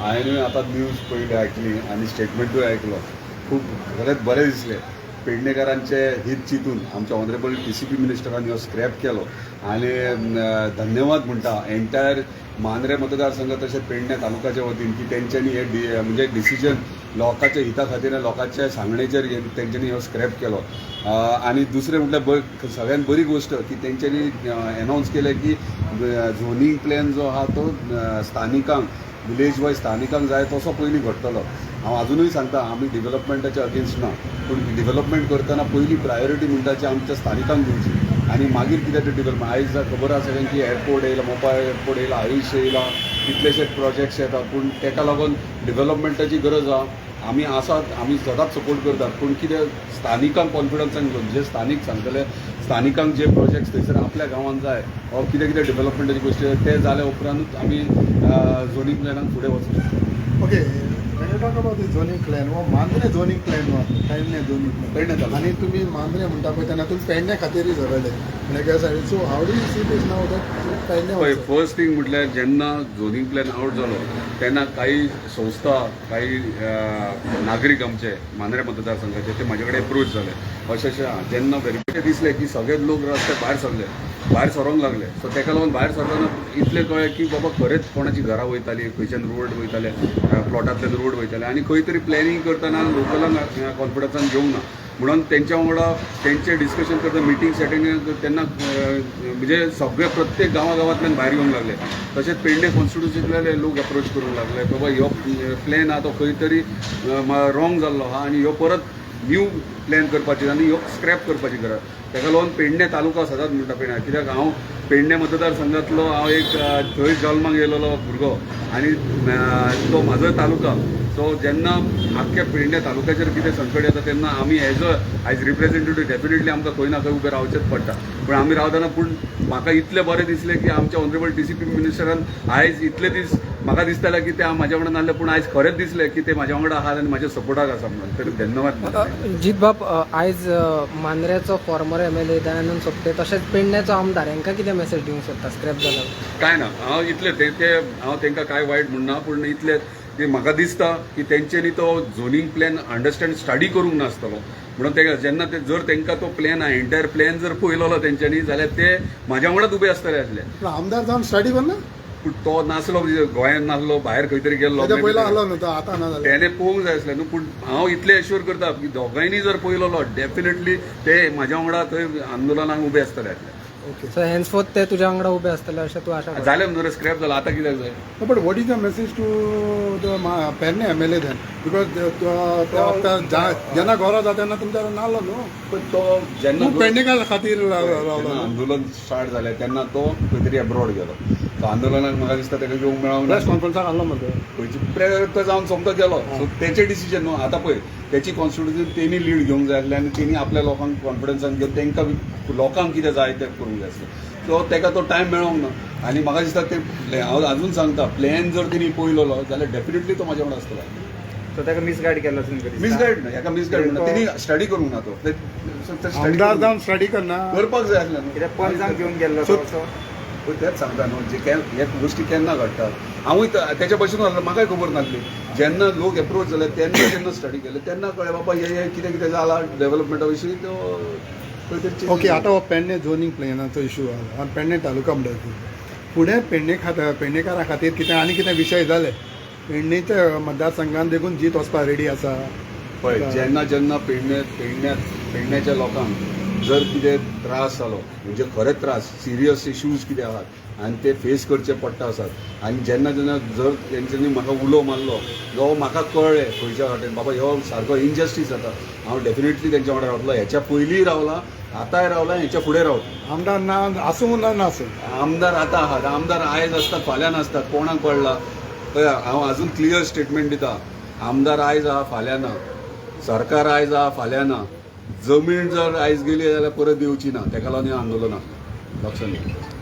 हांवें आतां न्यूज पयली आयकली आनी स्टेटमेंटूय आयकलो. खूब खरेंच बरें दिसलें. पेडणेकारांचे हित चिंतून आमच्या ऑनरेबल टीसीपी मिनिस्टरान हो स्क्रॅप केलो आनी धन्यवाद म्हणटा एंटायर मांद्रे मतदारसंघ तशेंच पेडणे तालुक्याच्या वतीन की तेंच्यांनी हे म्हणजे डिसिजन लोकांच्या हिता खातीर, लोकांच्या सांगणेचेर तेंच्यांनी हो स्क्रॅप केलो. आनी दुसरें म्हटल्यार सगळ्यात बरी गोश्ट की तेंच्यांनी एनावन्स केलें की झोनींग प्लॅन जो आहा तो स्थानिकांक, विलेज वायज स्थानिकांक जाय तसो पयलीं घडटलो. हांव आजुनूय सांगता, आमी डिवलपमेंटाच्या अगेन्स्ट ना, पूण डिवलपमेंट करतना पयली प्रायोरिटी म्हणटा ती आमच्या स्थानिकांक दिवची आनी मागीर कितें तें डिवलपमेंट. आयज खबर आसा सगळ्यांक की एअरपोर्ट येयला, मोपा एअरपोर्ट येयला, आयुश येयला, कितलेशेच प्रोजेक्ट्स येता, पूण तेका लागून डिवलपमेंटाची गरज आहा. आमी आसात, आमी सदांच सपोर्ट करतात, पूण कितें स्थानिकांक कॉन्फिडन्सान घेवन जे स्थानीक सांगतले, स्थानिकांक जे प्रोजेक्ट्स थंयसर आपल्या गांवांत जाय वा कितें कितें डेव्हलपमेंटाची गोश्टी, ते जाल्या उपरांतूच आमी झोनींग प्लॅनाक फुडें वचूंक शकता. Okay, when you talk about the zoning plan, हो मांद्रे झोनींग प्लॅन हो, पेडणे झोनींग प्लॅन. पेडणे तालुका. आनी तुमी मांद्रे म्हणटा पळय, तेन्ना तुमी पेडणे खातीरय झगडले म्हणल्यार सायडीन. So how do you see this now that Pedne पळय, also? First thing म्हटल्यार जेन्ना झोनींग प्लॅन आवट जालो तेन्ना काही संस्था, काही नागरीक आमचे मांद्रे मतदारसंघाचे ते म्हाजे कडेन एप्रोच जाले अशें अशें आहा. जेन्ना व्हेरिफाय दिसलें की सगळे लोक रस्त्या भायर सरले, भायर सरोंक लागले, सो तेका लागून भायर सरतना इतलें कळ्ळें की बाबा खरेंच कोणाची घरां वयताली, खंयच्यान रोड वयताले, प्लॉटांतल्यान रोड वयताले आनी खंय तरी प्लॅनिंग करतना लोकलांक कॉन्फिडन्सान घेवंक ना म्हणून तेंच्या वांगडा तेंचें डिस्कशन करता, मिटींग सेटिंग तेन्ना म्हणजे सगळे प्रत्येक गांवा गांवांतल्यान भायर येवंक लागले. तशेंच पेडणे कॉन्स्टिट्युन्सींतले लोक एप्रोच करूंक लागले, बाबा ह्यो प्लॅन आहा तो खंय तरी रॉंग जाल्लो आहा आनी ह्यो परत न्यू प्लॅन करपाची आनी ह्यो स्क्रॅप करपाची गरज. तेका लागून पेडणे तालुका सदांच म्हणटा पेडणे, कित्याक हांव पेडणे मतदारसंघातलो हांव एक थंय जल्माक येयलेलो भुरगो आनी तो म्हाजो तालुका. सो जेन्ना आख्ख्या पेडणे तालुक्याचेर कितें संकट येता तेन्ना आमी एज अ आयज रिप्रेझेंटेटीव डेफिनेटली आमकां खंय ना खंय उबें रावचेंच पडटा. पूण आमी रावतना, पूण म्हाका इतलें बरें दिसलें की आमच्या ऑनरेबल टीसीपी मिनिस्टरान आयज इतले दीस म्हाका दिसतालें की ते म्हाज्या वांगडा नासले, पूण आयज खरेंच दिसलें की ते म्हाज्या वांगडा आहात आनी म्हाज्या सपोर्टाक आसा म्हणून. तर धन्यवाद. जीत बाब, आयज मांद्र्याचो फॉर्मर एमएलए दयानंद सोपटे तशेंच पेडण्याचो आमदार हांकां कितें मेसेज दिवंक सोदता स्क्रॅप जाला? काय ना, हांव इतलें ते ते हांव तांकां काय वायट म्हणना, पूण इतलें की म्हाका दिसता की तेंच्यांनी तो झोनींग प्लॅन अंडरस्टँड स्टडी करूंक नासतलो म्हणून ते जेन्ना ते जर तांकां तो प्लॅन एंटायर प्लॅन जर पळयलोलो तेंच्यांनी जाल्यार ते म्हाज्या वांगडाच उबे आसतले आसले. पूण आमदार जावन स्टडी करना? पूण तो नासलो, म्हणजे गोंयांत नासलो, भायर खंय तरी गेल्लो. तेच्या पयलो आलो न्हू तो, आतां ना जाल्यार. तेणे पळोवंक जाय आसलें न्हू. पूण हांव इतलें एश्योर करता की दोगांयनी जर पळयलोलो, डेफिनेटली ते म्हाज्या वांगडा थंय आंदोलनाक उबे आसतले आसले. ओके. सो हेन्सफोर्थ ते तुज्या वांगडा उबे आसतले अशें तूं आशा करता? जालें न्हू, स्क्रॅप जालो, आतां कित्याक जाय? But what is the message to the Pernem MLA then? Because त्या वखतार जेन्ना गरज आहा तेन्ना तुमच्या नाल्लो न्हू. पण तो जेन्ना तूं पेडणेकार खातीर रावलो जेन्ना न्हू. आंदोलन स्टार्ट जालें तेन्ना तो खंय तरी एब्रॉड गेलो. सो आंदोलनाक म्हाका दिसता ताका येवंक मेळोंक ना. प्रेस कॉन्फरन्साक आसलो मरे. खंयची प्रेस, तो जावन सोमतो गेलो. सो तेचें डिसिजन न्हू. आतां पळय, तेची कॉन्स्टिट्युशन तेणी लीड घेवंक जाय आसलें आनी तेणी आपल्या लोकांक कॉन्फिडन्सान घेवन तांकां लोकांक कितें जाय तें करूंक जाय आसलें. सो ताका तो टायम मेळोंक ना आनी म्हाका दिसता ते हांव अजून सांगता, प्लॅन जर तेणी पळयलोलो जाल्यार डेफिनेटली तो म्हाज्या वांगडा आसतलो. सो ताका मिसगायड केल्लो अशें तुमकां दिसता? मिसगायड ना, हेका मिसगायड ना, तेणी स्टडी करूंक ना तो. ते study आमदार जावन स्टडी करना? करपाक जाय आसलें न्हू. कित्याक पंचांक घेवन गेल्लो तो असो. पळय, तेंच सांगता न्हू, जे हे गोश्टी केन्ना घडटात. हांवूय तेच्या भशेन आसलो, म्हाकाय खबर नासली. जेन्ना लोक एप्रोच जाले तेन्ना, जेन्ना स्टडी केलें तेन्ना कळ्ळें बाबा हे हे कितें कितें जालां डेव्हलपमेंटा विशीं तो खंय तरी change. Okay, आतां हो पेडणे झोनींग प्लॅनाचो इशू आहा आनी पेडणे तालुका म्हणटा तूं, फुडें पेडणे खातीर, पेडणेकारा खातीर कितें आनी कितें विशय जाले, पेडणेच्या मतदारसंघान देखून जीत वचपाक रेडी आसा? पळय, जेन्ना जेन्ना पेडणे पेडण्यात पेडण्याच्या लोकांक जर कितें त्रास जालो, म्हणजे खरेंच त्रास, सिरियस इश्यूज कितें आहात आनी ते फेस करचे पडटा आसात आनी जेन्ना जेन्ना जर तेंच्यांनी म्हाका उलो मारलो, जो म्हाका कळ्ळें खंयच्या वाटेन बाबा ह्यो सारको इनजस्टीस जाता, हांव डेफिनेटली तेंच्या वांगडा रावतलो. हेच्या पयलींय रावला, आतांय रावला, हेच्या फुडें रावतलो. आमदार ना आसूं ना नासूं. आमदार आतां आहात, आमदार आयज आसतात, फाल्यां नासतात, कोणाक पडला? पळय, हांव अजून क्लियर स्टेटमेंट दिता, आमदार आयज आहा, फाल्यां ना. सरकार आयज आहा, फाल्यां ना. जमीन जर आयज गेली जाल्यार परत येवची ना. तेका लागून हें आंदोलन आसलें, लक्षात दवर.